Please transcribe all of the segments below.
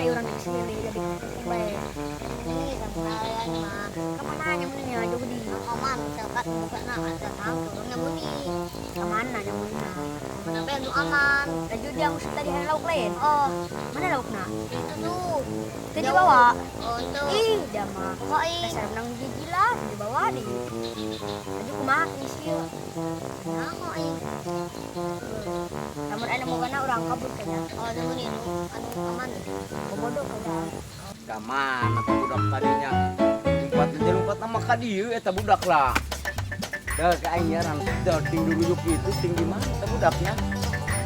Kumaha ieu urang sendiri jadi bae. Ini sampai mah. Kemana nyamunnya judi? Aman, misalkan bukan ada tangkap nyamuni. Kemana nyamunnya? Tapi anu aman. Da judi yang tadi hari lauk lain. Oh, Mana laukna? Itu tuh. Itu dibawa. Oh, itu. Ih, dia mah. Kok ih? Dasar menang gila dibawa di. Aduh kumaha isi ieu. Nah, kok ih? Namun aya bogana urang kabur kayaknya. Oh, nyamuni anu anu aman. Bodoh kayaknya. Ka mana teh budak tadinya? Lompat aja lompat nama ka dieu eta budak lah. Dah ka aing nyaran dah ting duruyuk itu ting di mana eta budaknya?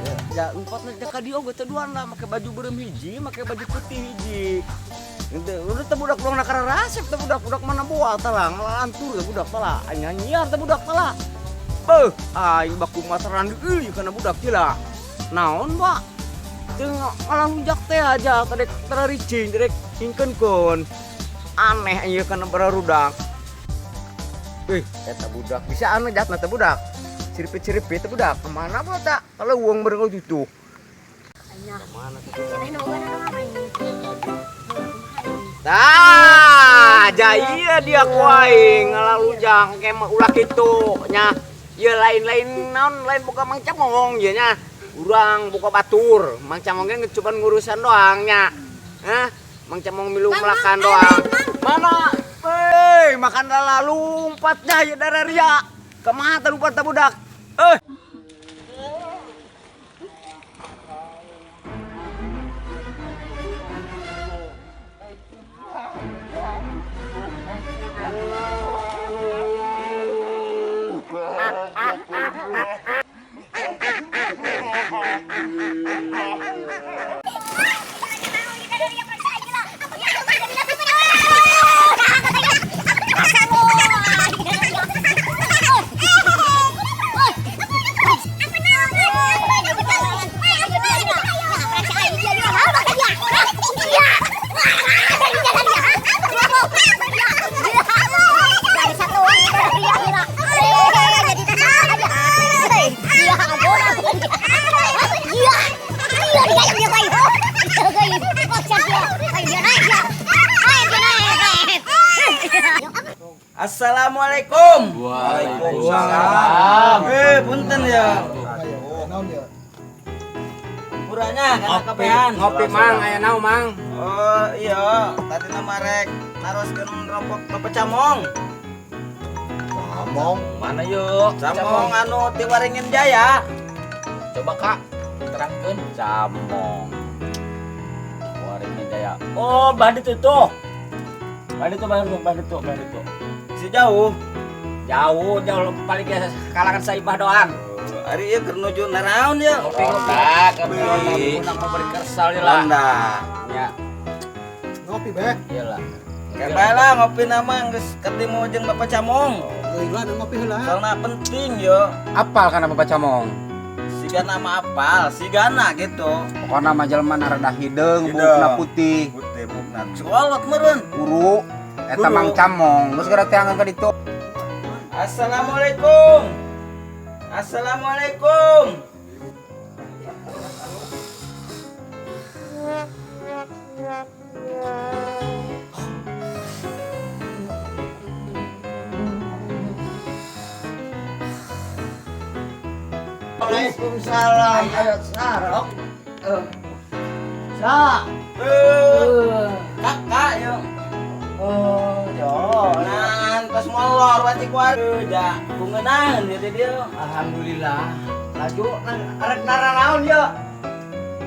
Ya, ya lompat aja ka dieu oge teh duaan lah make baju beureum hiji, make baju putih hiji. Ente udah teh budak urang nakararasep teh budak budak mana boa teh lah ngalantur teh budak teh lah aing nyiar teh budak teh lah. Beuh, aing baku masaran deui kana budak teh lah. Naon, Pak? Teu ngalalunjak teh aja tadek tararicing tadek hingkeun. Aneh ieu kana bararudak. Ih, eta budak bisa anu jatna teh budak. Siripit-siripit teh budak. Kemana budak tak? Kalau uang bareng itu. Anya. Kemana tuh? Cenah bogana doang ini. Tah, jaya dia ku aing ngalalunjak ke mah ulah kitu nya. Ieu lain-lain naon lain boga Mang Camong ieu nya. Urang boga batur, Mang Camong ge cuman ngurusan doang nya. Hah? Mang Camong milu melakan doang. Mana? Hei, makan lalumpatnya ya darah ria. Kemana teh lompat teh budak? Eh. Assalamualaikum. Waalaikumsalam. Punten ya. Puranya kana kabehan. Ngopi Mang, aya naon Mang? Oh iya, tadi nama rek naroskeun rokok ke Camong. Camong? Mana yuk? Camong anu ti Waringin Jaya. Coba Kak, terangkeun Camong. Waringin Jaya. Oh, bandit itu. Bandit itu, bandit itu, bandit itu, bandit itu. Si jauh. Jauh, jauh paling ke kalangan Saibah doang. Ari ieu keur nuju naraon ya? Ngopi ngopi. Ngopi. Urang mau beri kersal ieu lah. Ronda. Ya. Ngopi beh. Iyalah. Kayak bae lah ngopi nama geus ketemu jeung Bapak Camong. Euy lah ngopi heula. Soalna penting yo. Apal kana Bapak Camong? Siga nama apal, sigana gitu. Pokona mah jelema na rada hideung, buukna putih. Putih buukna. Sekolot meureun. Uru eta Mang Camong. Geus gara teangan ka ditu. Assalamualaikum. Assalamualaikum. Waalaikumsalam. Ayo sarok. Sa. Kakak yo. Oh, yo. Nah, pas molor wajik wae ja kungenaheun ieu teh dieu. Alhamdulillah. Laju arek naranaon yo?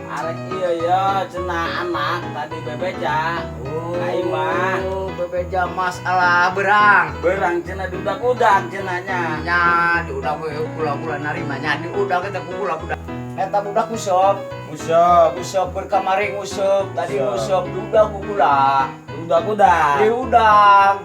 Arek ieu yo cenah anak tadi bebeja. Oh, Aing mah. Bebeja masalah berang. Berang cenah diudak-udak cenahnya. Nya diudak we kula-kula narima nya diudak eta kula budak. Eta budak nguseup. Nguseup. Nguseup berkamari nguseup, tadi nguseup diudak ku kula. Diudak-udak. Diudak.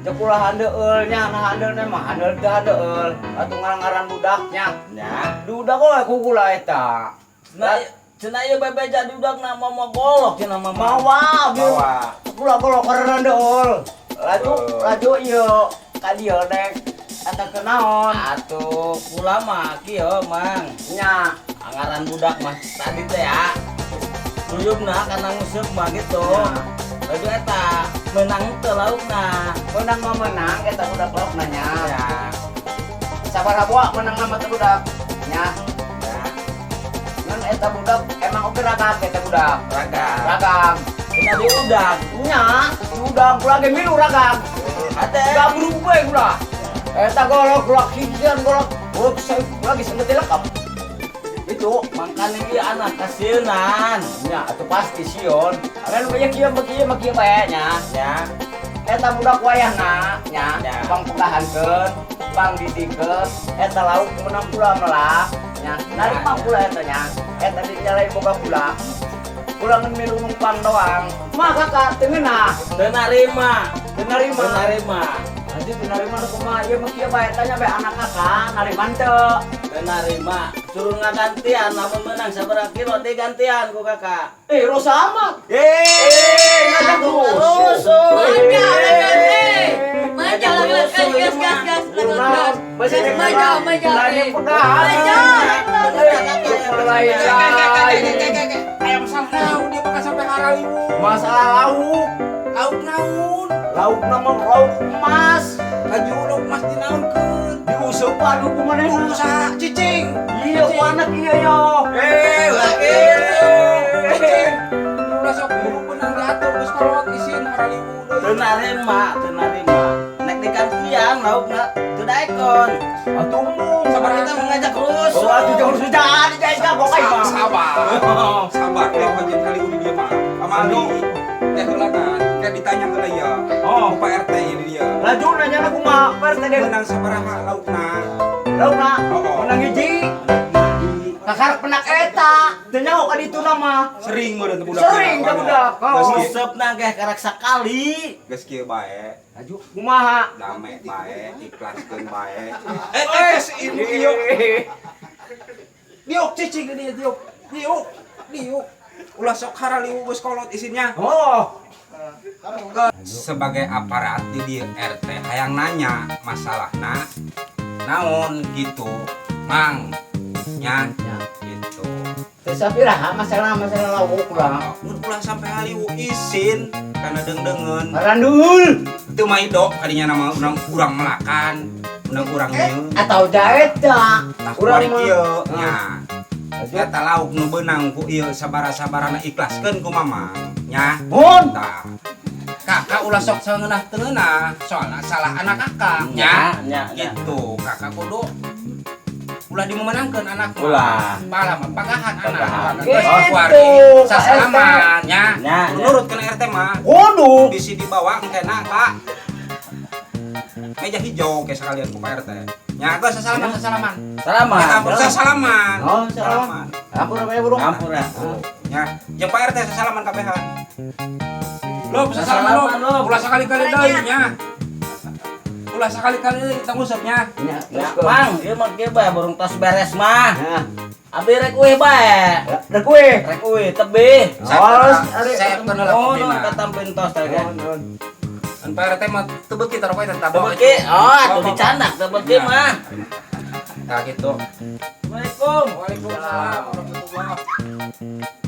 Cek kula handeul nya, nah handeul mah handeul teh handeul. Atuh ngaran-ngaran budaknya. Nya. Diudak we ku kula eta. Cenah cenah ieu bebeja diudakna mau golok cenah mah. Mawa, Mawa. Kula golok karena handeul. Laju, laju ieu ka dieu dek. Eta kenaon? Atuh kula mah kieu, Mang. Nya, Anggaran budak mah tadi teh ya. Guyubna karena nguseup mah gitu. Laju eta menang teu laukna. Menang mah menang eta budak laukna nya. Ya. Sabaraha buah menang nama teh budak nya. Ya. Ngan eta budak emang oge ragam eta budak. Ragam. Ragam. Tina diudag. Nya, diudag kula ge milu ragam. Ate. Gak berubah kula. Eta golok golok hijian golok. Oh, saya lagi sengket lekap. Itu Makanya ieu anak kasieunan. nya atuh pasti sion. Kan banyak kieu mah kieu mah kieu bae nya. Ya. Eta budak wayahna nya, Ya. pang pegahankeun, pang didikeun, eta lauk menang pula melak nya. Narima pula eta nya. Eta dinyalain boga pula. Pula ngan milu numpang doang. Mah kakak teu ngeunah, Teu narima. teu narima. Teu narima. Lanjut teu narima nu kumaha ieu mah kieu bae tanya bae anak kakak narima teu. Teu narima. Suruh ngagantian lamun menang sabaraha kilo digantian ku kakak. Eh, rosa amat. Eh, ngajak rusuh. Manja, eh. Manja lah, gas, gas, gas, gas, gas, gas. Manja, manja, Lagi eh. pegahan. Manja. Lain lain. Aya masalah naon dia bakal sampai haraliwu. Masalah lauk. Lauk naon? Lauk nama lauk emas. Laju lauk emas dinaonkeun? Diuseupan ku manehna. Usaha cicing. Iya, ku anak iya yo. Eh, lagi. Cicing. Ulah sok kudu beunang diatur geus kolot isin haraliwu deui. Teu narima, teu narima. Nek digantian laukna teu daekon. Atuh embung. Sabar kita mengajak rusuh. Oh, atuh jauh sudah jadi kok aing mah. Sabar. Sabar deh panjang kali di dia mah. Amali. Teh heula kan, kayak ditanya heula ya. Oh. Ku Pak RT ini dia. Laju nanya na kumaha, Pak RT deh. Menang sabaraha laukna? Laukna Oh. menang hiji. Kakar penak eta, teu nyaho ka ditu nama. Sering meureun teh budak. Sering teh budak. Oh. Geus kieu- Nguseup ge karak sakali. Geus kieu bae, Laju kumaha? dame bae, ikhlaskeun bae. Eh, eh, ini ieu. Diuk cicing di dia diuk. Diuk, diuk. Ulah sok haraliwu geus kolot isinnya. Oh, Sebagai aparat di dia RT hayang nanya masalahna naon gitu mang nya Ya. gitu. Teu sapiraha masalah masalah lauk ulah. Mun ulah sampai haliwu isin karena deung-deungeun Randul teu maido kadinya nama urang urang melakan urang urang ieu atau daeta. tah Urang kuari mah. kieu nya. Laju. Eta lauk nu beunang ku ieu sabara-sabarana ikhlaskeun ku mamang nya. Mun. Tah. Kakak ulah sok sangeunah teu ngeunah soalna salah anak kakak nya. Nya, nya. Gitu kakak kudu ulah dimemenangkeun anak mah. Ulah. Pala mah pagahan anak. Pagahan. Geus Gitu, kuari Pak sasalaman nya. Nya, nya. Nurut kana RT mah. Kudu. Bisi dibawa engkena ka meja hijau kayak sekalian ku Pak RT. Nya geus sasalaman sasalaman. Salaman. Ya ampun sasalaman. Oh, salaman. Ampun apa ya burung? Ampun ya. Nya, jeung Pak RT sasalaman kabehan. Lo sasalaman lo. Sasalaman, lo. Ulah sakali-kali deui nya. Ulah sakali-kali deui tong usepnya. Nya, Ya, Mang, ieu mah kieu bae burung tos beres mah. Nah, Abdi rek uih bae. rek uih. Rek uih tebih. Oh, Saya kenal Oh, kopina. katampin tos teh. Kan Pak RT mah teu beuki taruh eta Teu beuki. Oh, atuh dicandak teu beuki mah. Nah gitu. Assalamualaikum. Waalaikumsalam warahmatullahi.